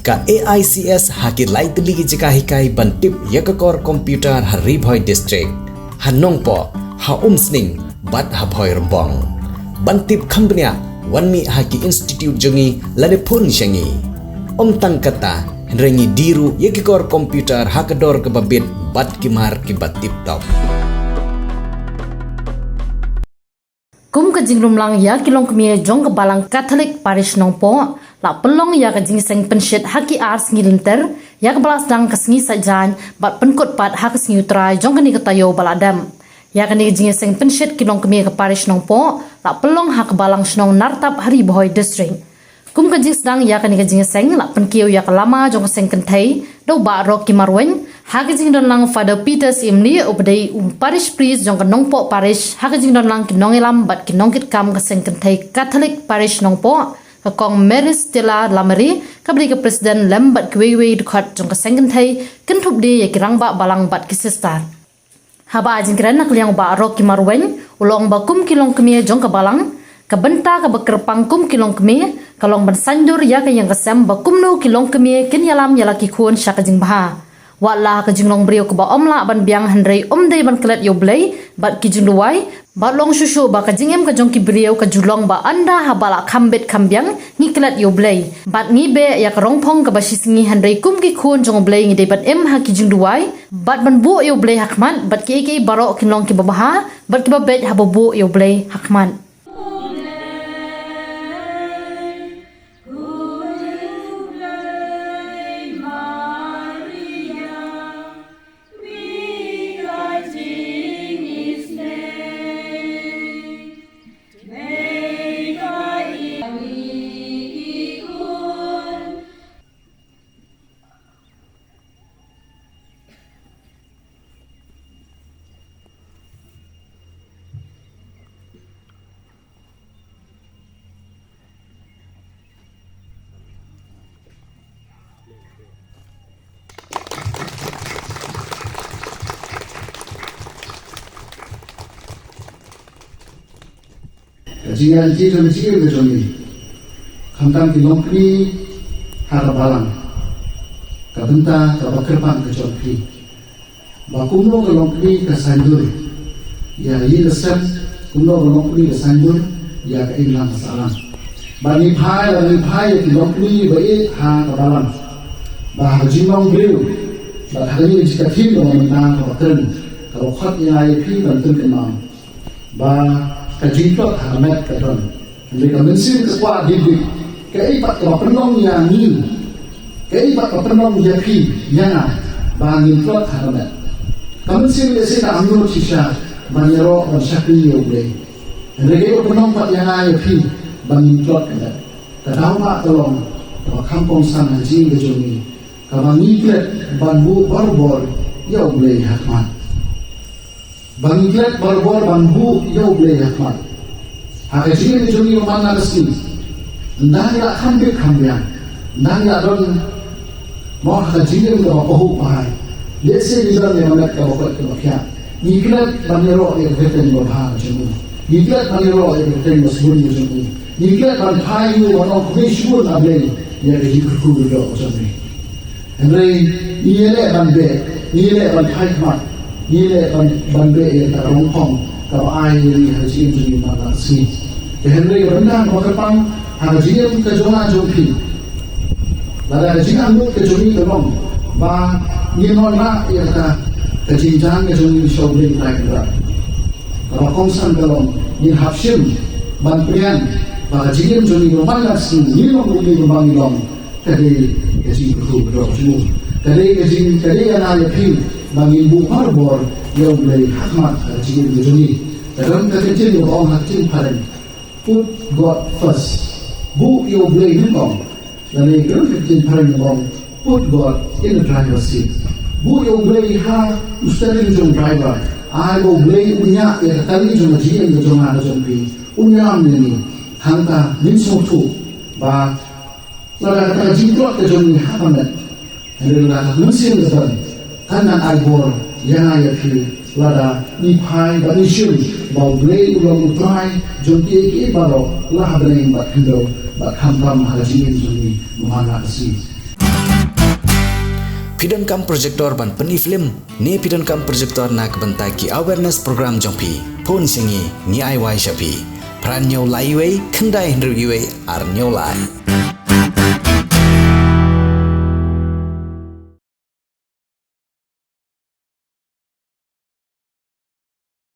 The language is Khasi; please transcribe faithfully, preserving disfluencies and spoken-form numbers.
Ka A I C S ha ki lai tylli ki jaka hikai ban tip ïa ka kor computer ha Ri Bhoi District, ha Nongpoh, ha Umsning bad ha Bhoirymbong. Ban tip kham bniah, wan mih ha ki institute jong ngi lane phone sha ngi. Ym tang kata, hynrei ngi die ruh ïa ki kor computer ha ka dor kaba bit bad ki mar kiba tip top. Kum ka jingrumlang ïa ki longkmie jong ka Balang Catholic Parish Nongpoh, la pynlong ïa ka jingseng pynshit ha ki ar sngi lynter, ïa kaba la sdang ka sngi Saitjaiñ bad pynkut pat ha ka sngi U Trai jong kane ka taïew ba la dep. Ïa kane ka jingseng pynshit ki longkmie ka Parish Nongpoh, la pynlong ha ka Balang Shnong Nartap ha Ri Bhoi District. Kum ka jingsdang ïa kane ka jingseng, la pynkiew ïa ka lama jong ka seng kynthei da u Bah Rocky Marwein, ha ka jingdonlang Father Peter Syiemlieh uba dei u Parish Priest jong ka Nongpoh Parish, ha ka jingdonlang ki nongïalam bad ki nongkitkam ka seng kynthei Catholic Parish Nongpoh, ka Kong Mary Stella Lamare, kaba dei ka President lem bad kiwei kiwei dkhot jong ka seng kynthei, kynthup de ïa ki rangbah balang bad ki sister. Haba ai jingkren na ka liang u Bah Rocky Marwein, u la ong ba kum ki longkmie jong ka Balang, ka bynta kaba kyrpang kum ki longkmie ka long ban saiñdur ïa ka ïing ka sem ba kumno ki longkmie kin ïalam ïa la ki khun sha ka jingbha. Wat la ha ka jinglong briew kaba ym lah ban biang, hynrei ym dei ban klet ïa U Blei bad ki jingduwai, bad long shuh shuh ba ka jingim ka jong ki briew ka ju long ba ynda haba la kham bit kham biang ngi klet ïa U Blei. Bad ngi beh ïa ka rongphong kaba shisngi, hynrei kum ki khun jong U Blei ngi dei ban im ha ki jingduwai bad ban buh ïa U Blei ha khmat, bad kiei kiei baroh kin long kiba bha bad kiba beit haba buh ïa U Blei ha khmat. Ka jingïaid lynti jong ka jingim ka jong ngi, khamtam ki longkmie ha ka Balang, ka bynta kaba kyrpang ka jong phi, ba kumno ka longkmie ka saiñdur ïa ka ïing ka sem, kumno ka longkmie ka saiñdur ïa ka imlang ka sahlang. Ba ngi phai, ba ngi phai ïa ki longkmie ba ïeit ha ka Balang, ba ha ka jinglong briew, ba ha ka ïing ka jingkyrkhu, ba mynta kaba kren, kaba khot ïa ngi ïa phi ban pynkynmaw ba ka jingtlot ha ka met ka don. Hynrei ka mynsiem ka kwah dik dik. Kaei pat kaba pynlong ïa ngi, kaei pat kaba pynlong ïa phi, ïa nga, ba ngin tlot ha ka met? Ka mynsiem lehse ka angnud shisha ban ïaroh ban shakri ïa U Blei. Hynrei kaei kaba pynlong pat ïa nga ïa phi ba ngin tlot ka met? Ka daw ba ka long kaba kham kongsan ha ka jingim ka jong ngi, kaba ngi klet ban buh barabor ïa U Blei ha khmat. Ba ngi klet barabor ban buh ïa U Blei ha khmat. Ha ka jingim ka jong ngi man la ka sngi, ynda ngi la kham bit kham biang, ynda ngi la don mo ha ka jingim kaba pahuh pahai, lehse ngi don ïa ka met kaba koit kaba khiah, ngi klet ban ïaroh ïa ka kyrteng ba bha ka jong U. Ngi klet ban ïaroh ïa ka kyrteng ba sbun ka jong U. Ngi klet ban phai ïa U, ban ong, khublei shibun A Blei ïa ka jingkyrkhu ba doh ka jong Me. Hynrei ngi ïaleh ban beh, ngi ïaleh ban phai khmat, ngi ïaleh ban, ban beh ïa ka rongphong kaba ai ïa ngi ha ka jingim jong ngi man la ka sngi. Te hynrei ka bynta kaba kyrpang ha ka jingim ka jong nga jong phi, lada ka jingangnud ka jong ngi ka long ba ngin wanrah ïa ka, ka jingjia ka jong ngi sha U Blei Trai Kynrad, kaba kongsan ka long ngin hap shim ban pdiang ba ka jingim jong ngi man la ka sngi, ngi long kumne kumba ngi long, ka dei ka jingkyrkhu ka doh jong U. Ka dei ka jing, ka dei ïa nga ïa phi ba ngin buh barabor ïa U Blei ha khmat ha ka jingim ka jong ngi. Ka don ka ktien kaba ong ha ka ktien phareng, put God first. Buh ïa U Blei nyngkong. Lane ka don ka ktien phareng kaba ong, put God in the driver's seat. Buh ïa U Blei ha u steering jong u driver. Ai ba U Blei un ñiah ïa ka kali jong ka jingim ka jong nga ka jong phi. Un ïalam ïa ngi. Hangta ngin sngewthuh ba lada kata ka jingtlot ka jong ngi ha ka met, hynrei lada ka mynsiem ka don, kan nang ai bor ïa nga ïa phi, lada ngi phai bad ngi shim ba U Blei u long U Trai jong kiei kiei baroh, la ha bneng bad khyndew, bad khamtam ha ka jingim jong ngi man la ka sngi. Phi donkam projector ban pyni film ne phi donkam projector na ka bynta ki awareness program jong phi? Phone sha ngi, ngi ai wai sha phi. Phra hynñiew lai wei khyndai hynriew wei ar hynñiew lai.